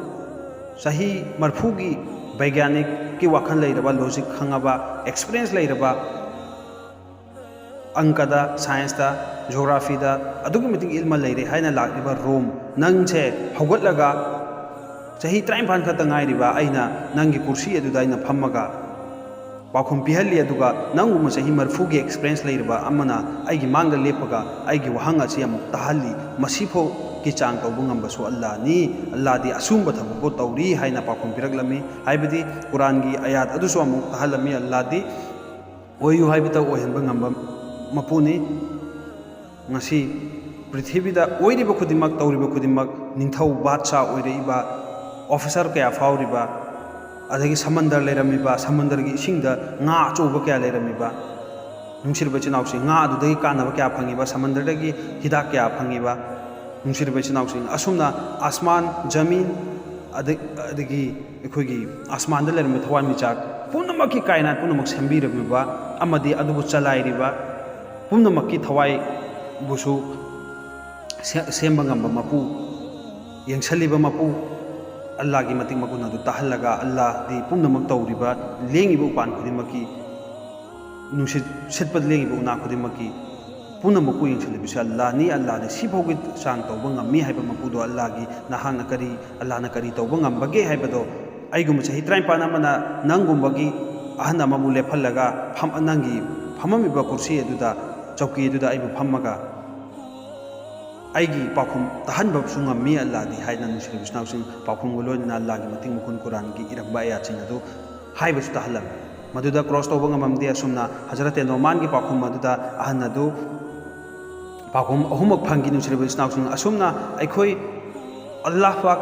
ꯆꯍꯤ ꯃꯔꯤꯐꯨꯒꯤ ꯕꯩꯒ꯭ꯌꯥꯅꯤꯛꯀꯤ ꯋꯥꯈꯜ ꯂꯩꯔꯕ, ꯂꯣꯖꯤꯛ ꯈꯪꯉꯕ, ꯑꯦꯛꯁꯄꯤꯔꯤꯌꯦꯟꯁ ꯂꯩꯔꯕ ꯑꯪꯀꯗ, ꯁꯥꯏꯟꯁꯇ, ꯖꯣꯒ꯭ꯔꯥꯐꯤꯗ ꯑꯗꯨꯛꯀꯤ ꯃꯇꯤꯛ ꯏꯜꯃ ꯂꯩꯔꯦ ꯍꯥꯏꯅ ꯂꯥꯛꯂꯤꯕ ꯔꯣꯝ, ꯅꯪꯁꯦ ꯍꯧꯒꯠꯂꯒ ꯆꯍꯤ ꯇꯔꯥꯅꯤꯄꯥꯟ ꯈꯛꯇ ꯉꯥꯏꯔꯤꯕ ꯑꯩꯅ ꯅꯪꯒꯤ ꯀꯨꯔꯁꯤ ꯑꯗꯨꯗ ꯑꯩꯅ ꯐꯝꯃꯒ ꯄꯥꯎꯈꯨꯝ ꯄꯤꯍꯜꯂꯤ, ꯑꯗꯨꯒ ꯅꯪꯒꯨꯝꯕ ꯆꯍꯤ ꯃꯔꯤꯐꯨꯒꯤ ꯑꯦꯛꯁꯄꯤꯔꯤꯌꯦꯟꯁ ꯂꯩꯔꯕ ꯑꯃꯅ ꯑꯩꯒꯤ ꯃꯥꯡꯗ ꯂꯦꯞꯄꯒ ꯑꯩꯒꯤ ꯋꯥꯍꯪ ꯑꯁꯤ ꯑꯃꯨꯛ ꯇꯥꯍꯜꯂꯤ꯫ ꯃꯁꯤꯐꯥꯎꯒꯤ ꯆꯥꯡ ꯇꯧꯕ ꯉꯝꯕꯁꯨ ꯑꯜꯂꯥꯍꯅꯤ꯫ ꯑꯜꯂꯥꯍꯗꯤ ꯑꯁꯨꯝꯕ ꯊꯕꯛꯄꯨ ꯇꯧꯔꯤ" ꯍꯥꯏꯅ ꯄꯥꯎꯈꯨꯝ ꯄꯤꯔꯛꯂꯝꯃꯤ꯫ ꯍꯥꯏꯕꯗꯤ ꯀꯨꯔꯥꯟꯒꯤ ꯑꯌꯥꯠ ꯑꯗꯨꯁꯨ ꯑꯃꯨꯛ ꯇꯥꯍꯜꯂꯝꯃꯤ꯫ "ꯑꯜꯂꯥꯍꯗꯤ ꯑꯣꯏꯌꯨ ꯍꯥꯏꯕꯇ ꯑꯣꯏꯍꯟꯕ ꯉꯝꯕ ꯃꯄꯨꯅꯤ꯫ ꯉꯁꯤ ꯄ꯭ꯔꯤꯊꯤꯕꯤꯗ ꯑꯣꯏꯔꯤꯕ ꯈꯨꯗꯤꯡꯃꯛ, ꯇꯧꯔꯤꯕ ꯈꯨꯗꯤꯡꯃꯛ, ꯅꯤꯡꯊꯧ ꯕꯥꯗꯁꯥ ꯑꯣꯏꯔꯛꯏꯕ, ꯑꯣꯐꯤꯁꯥꯔ ꯀꯌꯥ ꯐꯥꯎꯔꯤꯕ, ꯑꯗꯒꯤ ꯁꯃꯟꯗꯔ ꯂꯩꯔꯝꯃꯤꯕ, ꯁꯃꯟꯗꯔꯒꯤ ꯏꯁꯤꯡꯗ ꯉꯥ ꯑꯆꯧꯕ ꯀꯌꯥ ꯂꯩꯔꯝꯃꯤꯕ, ꯅꯨꯡꯁꯤꯔꯕ ꯏꯆꯤꯟ ꯏꯅꯥꯎꯁꯤꯡ, ꯉꯥ ꯑꯗꯨꯗꯒꯤ ꯀꯥꯟꯅꯕ ꯀꯌꯥ ꯐꯪꯉꯤꯕ, ꯁꯃꯟꯗꯔꯗꯒꯤ ꯍꯤꯗꯥꯛ ꯀꯌꯥ ꯐꯪꯉꯤꯕ, ꯅꯨꯡꯁꯤꯔꯕ ꯏꯆꯤꯟ ꯏꯅꯥꯎꯁꯤꯡ, ꯑꯁꯨꯝꯅ ꯑꯁꯃꯥꯟ, ꯖꯃꯤꯟ, ꯑꯗ-, ꯑꯗꯒꯤ ꯑꯩꯈꯣꯏꯒꯤ ꯑꯁꯃꯥꯟꯗ ꯂꯩꯔꯝꯕ ꯊꯋꯥꯟꯃꯤꯆꯥꯛ ꯄꯨꯝꯅꯃꯛꯀꯤ ꯀꯥꯏꯅꯥꯠ ꯄꯨꯝꯅꯃꯛ ꯁꯦꯝꯕꯤꯔꯝꯃꯤꯕ ꯑꯃꯗꯤ ꯑꯗꯨꯕꯨ ꯆꯂꯥꯏꯔꯤꯕ ꯄꯨꯝꯅꯃꯛꯀꯤ ꯊꯋꯥꯏꯕꯨꯁꯨ ꯁꯦ-, ꯁꯦꯝꯕ ꯉꯝꯕ ꯃꯄꯨ, ꯌꯦꯡꯁꯤꯜꯂꯤꯕ ꯃꯄꯨ, ꯑꯜꯂꯥꯍꯒꯤ ꯃꯇꯤꯛ ꯃꯒꯨꯟ ꯑꯗꯨ ꯇꯥꯍꯜꯂꯒ, ꯑꯜꯂꯥꯍꯗꯤ ꯄꯨꯝꯅꯃꯛ ꯇꯧꯔꯤꯕ, ꯂꯦꯡꯉꯤꯕ ꯎꯄꯥꯟ ꯈꯨꯗꯤꯡꯃꯛꯀꯤ, ꯅꯨꯡꯁꯤꯠ ꯁꯤꯠꯄꯗ ꯂꯦꯡꯉꯤꯕ ꯎꯅꯥ ꯈꯨꯗꯤꯡꯃꯛꯀꯤ ꯄꯨꯝꯅꯃꯛꯄꯨ ꯌꯦꯡꯁꯤꯜꯂꯤꯕꯁꯤ ꯑꯜꯂꯥꯍꯅꯤ꯫ ꯑꯜꯂꯥꯍꯅ ꯁꯤꯐꯥꯎꯒꯤ ꯆꯥꯡ ꯇꯧꯕ ꯉꯝꯃꯤ ꯍꯥꯏꯕ ꯃꯄꯨꯗꯣ ꯑꯜꯂꯥꯍꯒꯤ, ꯅꯍꯥꯛꯅ ꯀꯔꯤ, ꯑꯜꯂꯥꯍꯅ ꯀꯔꯤ ꯇꯧꯕ ꯉꯝꯕꯒꯦ ꯍꯥꯏꯕꯗꯣ, ꯑꯩꯒꯨꯝꯕ ꯆꯍꯤ ꯇꯔꯥꯅꯤꯄꯥꯟ ꯑꯃꯅ ꯅꯪꯒꯨꯝꯕꯒꯤ ꯑꯍꯟ ꯑꯃꯕꯨ ꯂꯦꯞꯍꯜꯂꯒ ꯐꯝ-, ꯅꯪꯒꯤ ꯐꯝꯃꯝꯃꯤꯕ ꯀꯨꯔꯁꯤ ꯑꯗꯨꯗ, ꯆꯧꯀꯤ ꯑꯗꯨꯗ ꯑꯩꯕꯨ ꯐꯝꯃꯒ ꯑꯩꯒꯤ ꯄꯥꯎꯈꯨꯝ ꯇꯥꯍꯟꯕꯁꯨ ꯉꯝꯃꯤ ꯑꯜꯂꯥꯍꯗꯤ" ꯍꯥꯏꯗꯅ, ꯅꯨꯡꯁꯤꯔꯕ ꯏꯆꯤꯟ ꯏꯅꯥꯎꯁꯤꯡ, ꯄꯥꯎꯈꯨꯝꯒ ꯂꯣꯏꯅꯅ ꯑꯜꯂꯥꯍꯒꯤ ꯃꯇꯤꯛ ꯃꯒꯨꯟ ꯀꯨꯔꯥꯟꯒꯤ ꯏꯔꯝꯕ ꯑꯌꯥꯠꯁꯤꯡ ꯑꯗꯨ ꯍꯥꯏꯕꯁꯨ ꯇꯥꯍꯜꯂꯝꯃꯤ꯫ ꯃꯗꯨꯗ ꯀ꯭ꯔꯣꯁ ꯇꯧꯕ ꯉꯝꯃꯝꯗꯦ꯫ ꯑꯁꯨꯝꯅ ꯍꯖꯔꯠ ꯅꯣꯃꯥꯟꯒꯤ ꯄꯥꯎꯈꯨꯝ ꯑꯗꯨꯗ ꯑꯍꯟ ꯑꯗꯨ ꯄꯥꯎꯈꯨꯝ ꯑꯍꯨꯝꯃꯛ ꯐꯪꯈꯤ꯫ ꯅꯨꯡꯁꯤꯔꯕ ꯏꯆꯤꯟ ꯏꯅꯥꯎꯁꯤꯡ, ꯑꯁꯨꯝꯅ ꯑꯩꯈꯣꯏ ꯑꯜꯂꯥꯍ ꯄꯥꯛ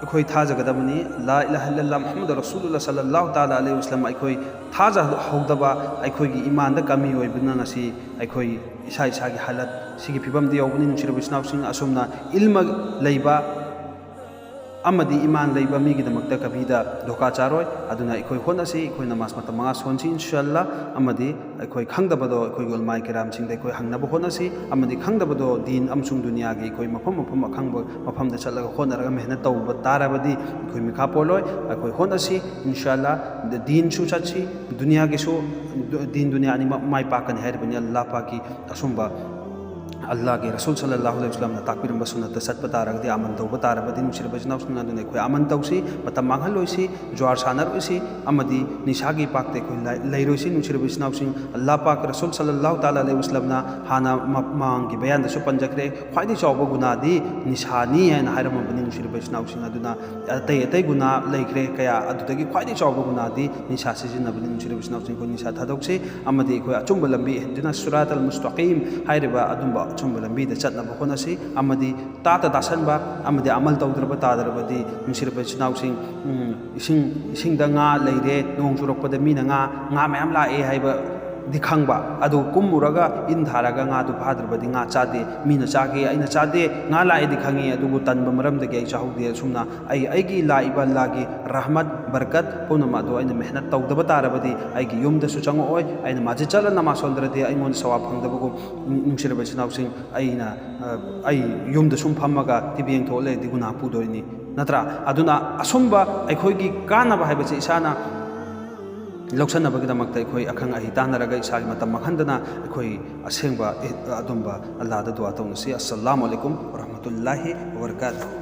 ꯑꯩꯈꯣꯏ ꯊꯥꯖꯒꯗꯕꯅꯤ꯫ ꯂꯥ ꯏꯂꯥꯍ ꯏꯜꯂꯜꯂꯥꯍ ꯃꯨꯍꯝꯃꯗ ꯔꯁꯨꯂꯨꯜꯂꯥꯍ ꯁꯜꯂꯜꯂꯥꯍꯨ ꯇꯥꯂꯥ ꯑꯂꯩꯍꯤ ꯋꯁꯜꯂꯝ ꯑꯩꯈꯣꯏ ꯊꯥꯖꯍꯧꯗꯕ, ꯑꯩꯈꯣꯏꯒꯤ ꯏꯃꯥꯟꯗ ꯀꯃꯤ ꯑꯣꯏꯕꯅ ꯉꯁꯤ ꯑꯩꯈꯣꯏ ꯏꯁꯥ ꯏꯁꯥꯒꯤ ꯍꯥꯂꯠ ꯁꯤꯒꯤ ꯐꯤꯕꯝꯗ ꯌꯧꯕꯅꯤ꯫ ꯅꯨꯡꯁꯤꯔꯕ ꯏꯆꯤꯟ ꯏꯅꯥꯎꯁꯤꯡ, ꯑꯁꯨꯝꯅ ꯏꯜꯃ ꯂꯩꯕ, ꯑꯃꯗꯤ ꯏꯃꯥꯟ ꯂꯩꯕ ꯃꯤꯒꯤꯗꯃꯛꯇ ꯀꯕꯤꯗ ꯙꯣꯀꯥ ꯆꯥꯔꯣꯏ꯫ ꯑꯗꯨꯅ ꯑꯩꯈꯣꯏ ꯍꯣꯠꯅꯁꯤ, ꯑꯩꯈꯣꯏ ꯅꯃꯥꯖ ꯃꯇꯝ ꯃꯉꯥ ꯁꯣꯟꯁꯤ ꯏꯟꯁꯥ ꯑꯜꯂꯥ꯫ ꯑꯃꯗꯤ ꯑꯩꯈꯣꯏ ꯈꯪꯗꯕꯗꯣ ꯑꯩꯈꯣꯏꯒꯤ ꯎꯂꯃꯥꯏ ꯀꯤꯔꯥꯝꯁꯤꯡꯗ ꯑꯩꯈꯣꯏ ꯍꯪꯅꯕ ꯍꯣꯠꯅꯁꯤ꯫ ꯑꯃꯗꯤ ꯈꯪꯗꯕꯗꯣ ꯗꯤꯟ ꯑꯃꯁꯨꯡ ꯗꯨꯅꯤꯌꯥꯒꯤ ꯑꯩꯈꯣꯏ ꯃꯐꯝ ꯃꯐꯝ ꯑꯈꯪꯕ ꯃꯐꯝꯗ ꯆꯠꯂꯒ ꯍꯣꯠꯅꯔꯒ ꯃꯦꯍꯅꯠ ꯇꯧꯕ ꯇꯥꯔꯕꯗꯤ ꯑꯩꯈꯣꯏ ꯃꯤꯈꯥ ꯄꯣꯜꯂꯣꯏ꯫ ꯑꯩꯈꯣꯏ ꯍꯣꯠꯅꯁꯤ ꯏꯟꯁꯥ ꯑꯜꯂꯥ꯫ ꯗꯤꯟꯁꯨ ꯆꯠꯁꯤ, ꯗꯨꯅꯤꯌꯥꯒꯤꯁꯨ, ꯗꯤꯟ ꯗꯨꯅꯤꯌꯥ ꯑꯅꯤꯃꯛ ꯃꯥꯏ ꯄꯥꯛꯀꯅꯤ ꯍꯥꯏꯔꯤꯕꯅꯤ꯫ ꯑꯜꯂꯥ ꯄꯥꯛꯀꯤ ꯑꯁꯨꯝꯕ ꯑꯜꯂꯥꯍꯒꯤ ꯔꯁꯨꯜ ꯁꯜꯂꯜꯂꯥꯍꯨ ꯑꯂꯩꯍꯤ ꯋꯁꯜꯂꯝꯅ ꯇꯥꯛꯄꯤꯔꯝꯕ ꯁꯨꯟꯅꯠꯇ ꯆꯠꯄ ꯇꯥꯔꯒꯗꯤ, ꯑꯃꯜ ꯇꯧꯕ ꯇꯥꯔꯕꯗꯤ, ꯅꯨꯡꯁꯤꯔꯕ ꯏꯆꯤꯟ ꯏꯅꯥꯎꯁꯤꯡ, ꯑꯗꯨꯅ ꯑꯩꯈꯣꯏ ꯑꯃꯜ ꯇꯧꯁꯤ, ꯃꯇꯝ ꯃꯥꯡꯍꯜꯂꯣꯏꯁꯤ, ꯖꯨꯋꯥꯔ ꯁꯥꯟꯅꯔꯣꯏꯁꯤ, ꯑꯃꯗꯤ ꯅꯤꯁꯥꯒꯤ ꯄꯥꯛꯇ ꯑꯩꯈꯣꯏ ꯂꯩ-, ꯂꯩꯔꯣꯏꯁꯤ꯫ ꯅꯨꯡꯁꯤꯔꯕ ꯏꯆꯤꯟ ꯏꯅꯥꯎꯁꯤꯡ, ꯑꯜꯂꯥꯍ ꯄꯥꯛ ꯔꯁꯨꯜ ꯁꯜꯂꯜꯂꯥꯍꯨ ꯇꯥꯂꯥ ꯑꯂꯩꯍꯤ ꯋꯁꯜꯂꯝꯅ ꯍꯥꯟꯅ ꯃ-, ꯃꯃꯥꯡꯒꯤ ꯕꯌꯥꯟꯗꯁꯨ ꯄꯟꯖꯈ꯭ꯔꯦ, ꯈ꯭ꯋꯥꯏꯗꯒꯤ ꯆꯥꯎꯕ ꯒꯨꯅꯥꯗꯤ ꯅꯤꯁꯥꯅꯤ ꯍꯥꯏꯅ ꯍꯥꯏꯔꯝꯃꯕꯅꯤ꯫ ꯅꯨꯡꯁꯤꯔꯕ ꯏꯆꯤꯟ ꯏꯅꯥꯎꯁꯤꯡ, ꯑꯗꯨꯅ ꯑꯇꯩ ꯑꯇꯩ ꯒꯨꯅꯥ ꯂꯩꯈ꯭ꯔꯦ ꯀꯌꯥ, ꯑꯗꯨꯗꯒꯤ ꯈ꯭ꯋꯥꯏꯗꯒꯤ ꯆꯥꯎꯕ ꯒꯨꯅꯥꯗꯤ ꯅꯤꯁꯥ ꯁꯤꯖꯤꯟꯅꯕꯅꯤ꯫ ꯅꯨꯡꯁꯤꯔꯕ ꯏꯆꯤꯟ ꯏꯅꯥꯎꯁꯤꯡ, ꯑꯩꯈꯣꯏ ꯅꯤꯁꯥ ꯊꯥꯗꯣꯛꯁꯤ ꯑꯃꯗꯤ ꯑꯩꯈꯣꯏ ꯑꯆꯨꯝꯕ ꯂꯝꯕꯤ, ꯏꯍꯗꯤꯅ ꯁꯤꯔꯥꯇꯜ ꯃꯨꯁꯇꯀꯤꯝ ꯍꯥꯏꯔꯤꯕ ꯑꯗꯨꯝꯕ ꯑꯆꯨꯝꯕ ꯂꯝꯕꯤꯗ ꯆꯠꯅꯕ ꯍꯣꯠꯅꯁꯤ꯫ ꯑꯃꯗꯤ ꯇꯥꯠꯇ ꯇꯥꯁꯟꯕ ꯑꯃꯗꯤ ꯑꯃꯜ ꯇꯧꯗ꯭ꯔꯕ ꯇꯥꯗ꯭ꯔꯕꯗꯤ, ꯅꯨꯡꯁꯤꯔꯕ ꯏꯆꯤꯟ ꯏꯅꯥꯎꯁꯤꯡ, ꯎꯝ, ꯏꯁꯤꯡ, ꯏꯁꯤꯡꯗ ꯉꯥ ꯂꯩꯔꯦ, ꯅꯣꯡ ꯆꯨꯔꯛꯄꯗ ꯃꯤꯅ ꯉꯥ, ꯉꯥ ꯃꯌꯥꯝ ꯂꯥꯛꯑꯦ ꯍꯥꯏꯕꯗꯤ ꯈꯪꯕ, ꯑꯗꯨ ꯀꯨꯝꯃꯨꯔꯒ ꯏꯟ ꯊꯥꯔꯒ ꯉꯥꯗꯨ ꯐꯥꯗ꯭ꯔꯕꯗꯤ ꯉꯥ ꯆꯥꯗꯦ꯫ ꯃꯤꯅ ꯆꯥꯒꯦ, ꯑꯩꯅ ꯆꯥꯗꯦ, ꯉꯥ ꯂꯥꯛꯑꯦꯗꯤ ꯈꯪꯉꯤ, ꯑꯗꯨꯕꯨ ꯇꯟꯕ ꯃꯔꯝꯗꯒꯤ ꯑꯩ ꯆꯥꯍꯧꯗꯦ꯫ ꯑꯁꯨꯝꯅ ꯑꯩ, ꯑꯩꯒꯤ ꯂꯥꯛꯏꯕ ꯑꯜꯂꯥꯍꯒꯤ ꯔꯍꯃꯠ, ꯕꯔꯀꯠ ꯄꯨꯝꯅꯃꯛ ꯑꯗꯨ ꯑꯩꯅ ꯃꯦꯍꯅꯠ ꯇꯧꯗꯕ ꯇꯥꯔꯕꯗꯤ ꯑꯩꯒꯤ ꯌꯨꯝꯗꯁꯨ ꯆꯪꯉꯛꯑꯣꯏ꯫ ꯑꯩꯅ ꯃꯁꯖꯤꯗ ꯆꯠꯂ ꯅꯃꯥꯖ ꯁꯣꯟꯗ꯭ꯔꯗꯤ ꯑꯩꯉꯣꯟꯗ ꯁꯋꯥꯕ ꯐꯪꯗꯕꯒꯨꯝ, ꯅꯨꯡꯁꯤꯔꯕ ꯏꯆꯤꯟ ꯏꯅꯥꯎꯁꯤꯡ, ꯑꯩꯅ, ꯑ, ꯑꯩ ꯌꯨꯝꯗ ꯁꯨꯝ ꯐꯝꯃꯒ ꯇꯤ ꯚꯤ ꯌꯦꯡꯊꯣꯛꯑ ꯂꯩꯔꯗꯤ ꯒꯨꯅꯥ ꯄꯨꯗꯣꯏꯅꯤ, ꯅꯠꯇ꯭ꯔꯥ? ꯑꯗꯨꯅ ꯑꯁꯨꯝꯕ ꯑꯩꯈꯣꯏꯒꯤ ꯀꯥꯟꯅꯕ ꯍꯥꯏꯕꯁꯤ ꯏꯁꯥꯅ ꯂꯧꯁꯟꯅꯕꯒꯤꯗꯃꯛꯇ ꯑꯩꯈꯣꯏ ꯑꯈꯪ ꯑꯍꯩ ꯇꯥꯟꯅꯔꯒ ꯏꯁꯥꯒꯤ ꯃꯇꯝ ꯃꯥꯡꯍꯟꯗꯅ ꯑꯩꯈꯣꯏ ꯑꯁꯦꯡꯕ, ꯑꯦ, ꯑꯗꯨꯝꯕ ꯑꯜꯂꯥꯍꯗ ꯗꯨꯋꯥ ꯇꯧꯅꯁꯤ꯫ ꯑꯁꯁꯂꯥꯃꯨ ꯑꯂꯩꯀꯨꯝ ꯋꯔꯍꯃꯇꯨꯜꯂꯥꯍꯤ ꯋꯕꯔꯀꯥꯇꯨꯍꯨ꯫